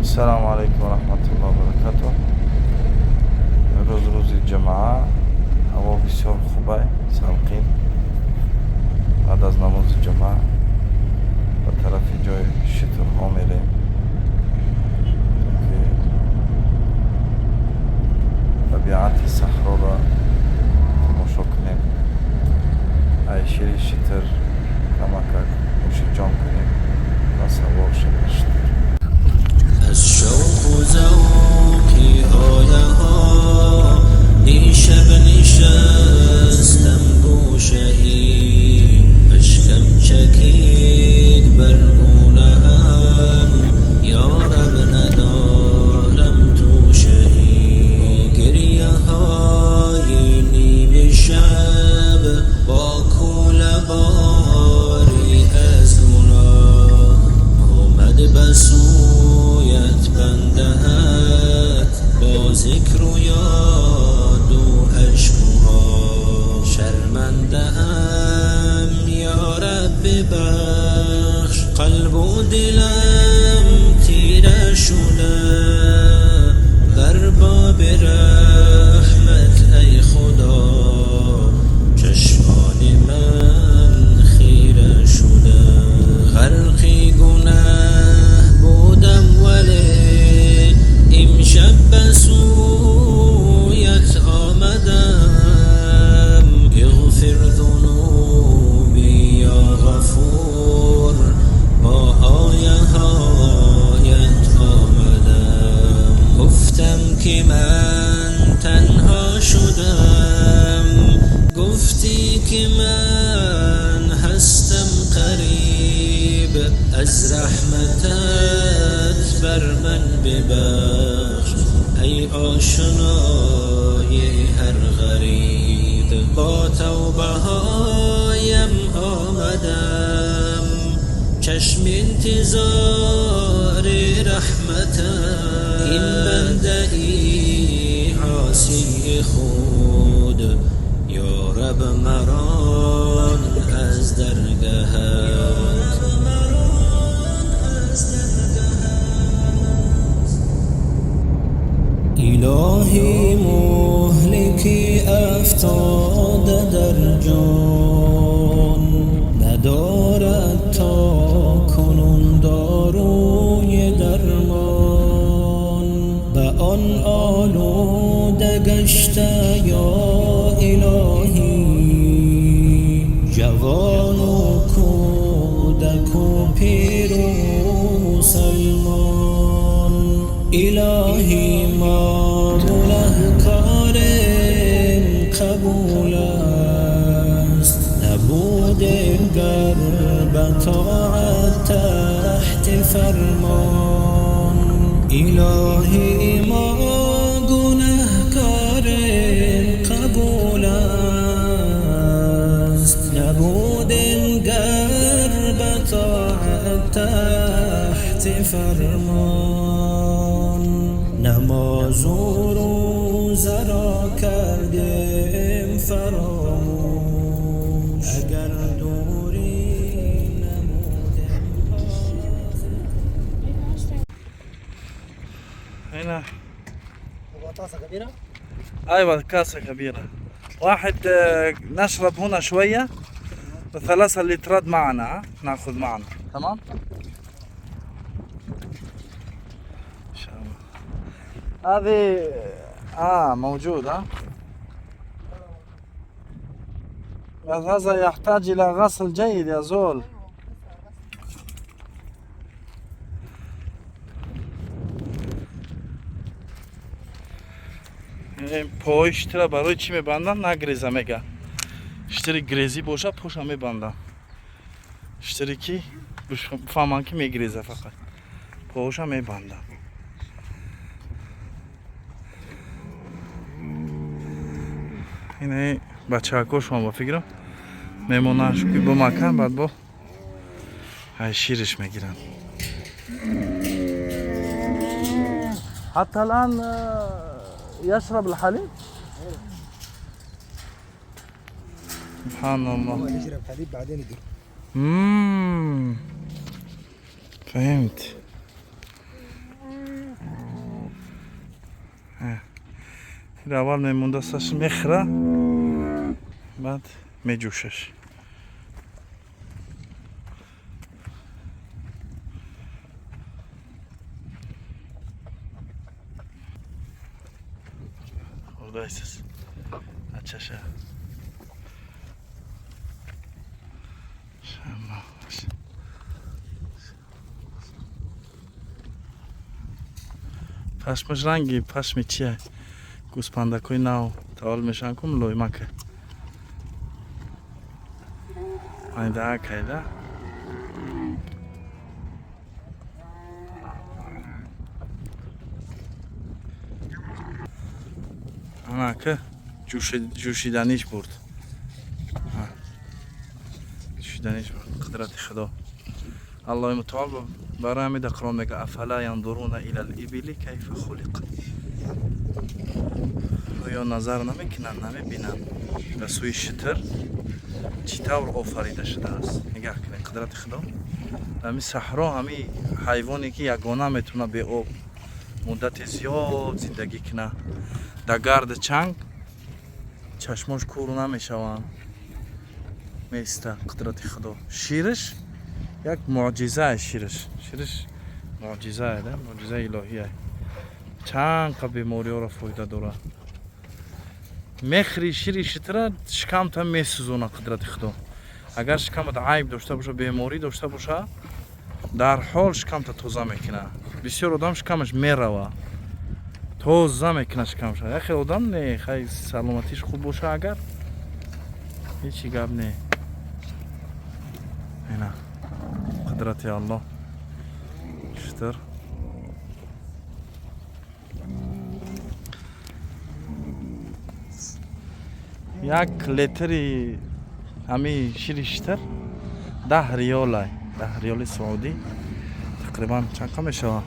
Ассалому алайкум ва раҳматуллоҳи ва баракатуҳ. Имрӯз рӯзи ҷумъа, ҳаво бисёр хубай, салқин. Баъд аз намози ҷумъа ба тарафи ҷои шутурҳо мерем, ки табиати саҳроро тамошо кунем, ай шири шутур камакак нӯшиҷон кунем ва савор шавем шутур. از شوق و ذوقی آیه ها دیشب نشستم گوشه ای، اشکم چکید بر گونه ام، یا رب ندارم توشه ای. گریه های نیمه شب با کوله باری از گناه، آمد به سویت بنده ات با ذکر و یاد و اشک و آه. شرمنده ام، یا رب ببخش، قلب و دلم تیره شده بر باب رحمت. ای خدا، چشمان من خیره شده. غرق گناه بودم ولی امشب به سویت آمدم. اغفر ذنوبي یا غفور، با آیه هایت آمدم. گفتم که من تنها شدم، گفتی که من هستم قریب. از رحمتت بر من ببخش ای آشنای هر غریب. با توبه هایم آمدم، چشم انتظار رحمتت. این بنده ای عاصی خود، یا رب مران از درگهت. الهی، مهلکی افتاده در جان، ندارد تا کنون داروی درمان. به آن آلوده گشته، یا الهی، جوان و کودک و پیر و مسلمان. الهی، ما گنهکاریم، قبول است. نبودیم گر به طاعت تحت فرمان. الهی، ما گنهکاریم، قبول است. نبودیم گر به طاعت تحت فرمان. نماز و روزه را کردیم فراموش، اگر دوری نمودیم. هنا. تبغى طاسة كبيرة؟ ايوه، كاسة كبيرة واحد. نشرب هنا شوية وثلاثة لترات معنا، ها؟ ناخذ معنا، تمام؟ ان شاء الله. هذه موجود، ها. بس هذا يحتاج الى غسل جيد يا زول. Пои штира барои чӣ мебанданд? Нагреза мега. Штири грезӣ боша, поша мебандам. Штири ки бифаҳманд, ки мегреза, фақат поша мебандам. Ини бачаакошон, ба фикрам, мемонанд, ки бимакан, баъд бо ай шириш мегиранд. حتى الآن يشرب الحليب؟ سبحان الله. هو يشرب حليب بعدين يدر. فهمت. Аввал мемондасташ, мехӯра, баъд меҷӯшаш. Хӯрдаистас ачаша. Пашмаш ранги пашми чия? Гӯспандакҳои нав таваллуд мешаванд ку, мулоимака айда кайда. Анака ҷӯшиданиш бурд, ҷӯшиданиш бурд. Қудрати Худо, Аллоҳи мутаол барои ҳамин дар Қуръон мега: أفلا ينظرون إلى الإبل كيف خلقت. Оё назар намекунанд, намебинанд ба сӯи шитр, чӣ тавр офарида шудааст? Нигаҳ кунед, қудрати Худо. Ҳами саҳро, ҳами ҳайвоне ки ягона метавона беоб муддати зиёд зиндагӣ кунад, дар гарди чанг чашмош кур намешаванд, меиста. Қудрати Худо, шираш як муъҷизае, шираш муъҷизае да, муъҷизаи илоҳие. Чанд қа бемориҳоро фоида дорад. Мехӯри шири шитра, шикамта месӯзона. Қудрати Худо, агар шикамат айб дошта боша, беморӣ дошта боша, дар ҳол шикамта тоза мекунад. Бисёр одам шикамаш мерава, тоза мекунад шикамаша. Як хел одам не, хай, саломатиш хуб боша агар, ҳечи гап не. Ина қудрати Аллоҳ, шитр. Як литри ҳами шири шитр 10 риёлай, 10 риёли саудӣ тақрибан чанд қа мешавад?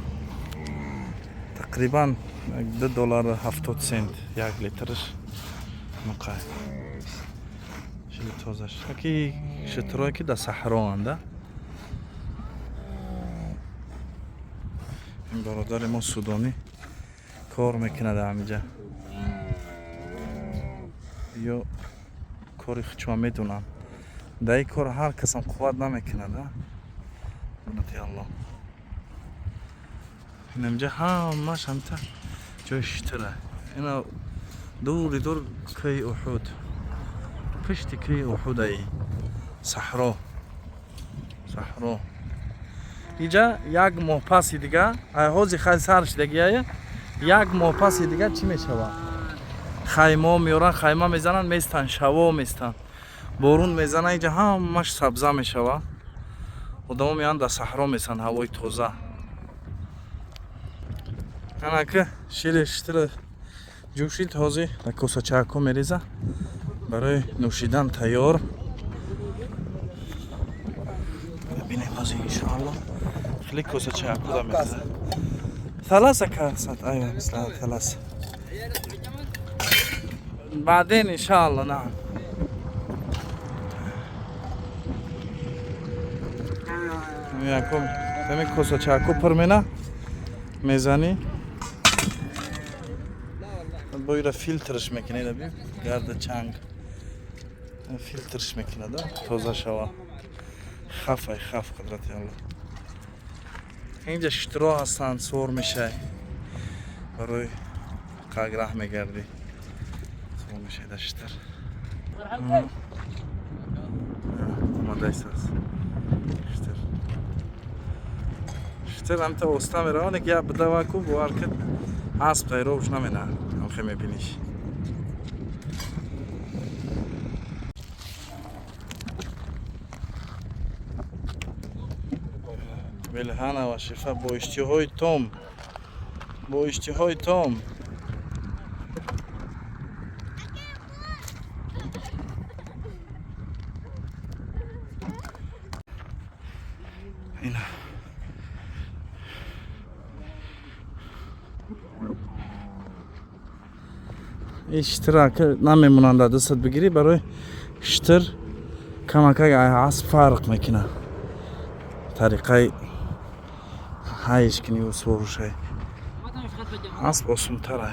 Тақрибан 2 доллару 70 сент як литраш. Муқай шири тозаш, яки шитрое ки дар саҳроанда. Ин бародари мо судонӣ кор мекунад ҳамиҷа, ё кори хучма медонам. Дар ин кор ҳар касам қувват намекунад. Қудрати Аллоҳ, инамҷа ҳамаш ҳамта ҷои шитра. Ина дури дур кӯҳи Уҳуд, пушти кӯҳи Уҳудаи саҳро, саҳро. Иҷа як моҳ паси дига, ҳози хай сар шидагия, як моҳ паси дига чӣ мешавад? Хаймо меоранд, хайма мезананд, местанд, шаво местанд. Борун мезана, иҷа ҳамаш сабза мешавад. Одамо меоянд, дар саҳро местанд, ҳавои тоза. Анака шири шитра ҷӯшид, ҳозир дар косачаакҳо мереза, барои нӯшидан тайёр. Бинем ҳозир, иншоалло, хеле косачаакҳо мереза. ثلاثة كاسات، أيوة، ثلاثة، بعدين إن شاء الله. نعم. Якум тами косачаку пур мена мезанӣ, боира филтрш мекунӣ, би гарда чанг филтрш мекунада, тоза шава. Хафай хаф, қудрати Алло. Инҷа шитро ҳастанд, сор мешай, барои қаг раҳ мегардӣ, сор мешай да шитр. Омадаистааст шитр. Шитр ҳамта оста меравад, ки як бидава ку, бовар кад, асп тайробш намена, ҳамхе мебиниш. بالهنا والشفا, бо иштиҳои том, бо иштиҳои том. Ина ин шитра намемонанд, дастат бигирӣ. Барои шитр камакак асп фарқ мекунад, тариқаи ҳайш куниву сворушай. Асп осонтара.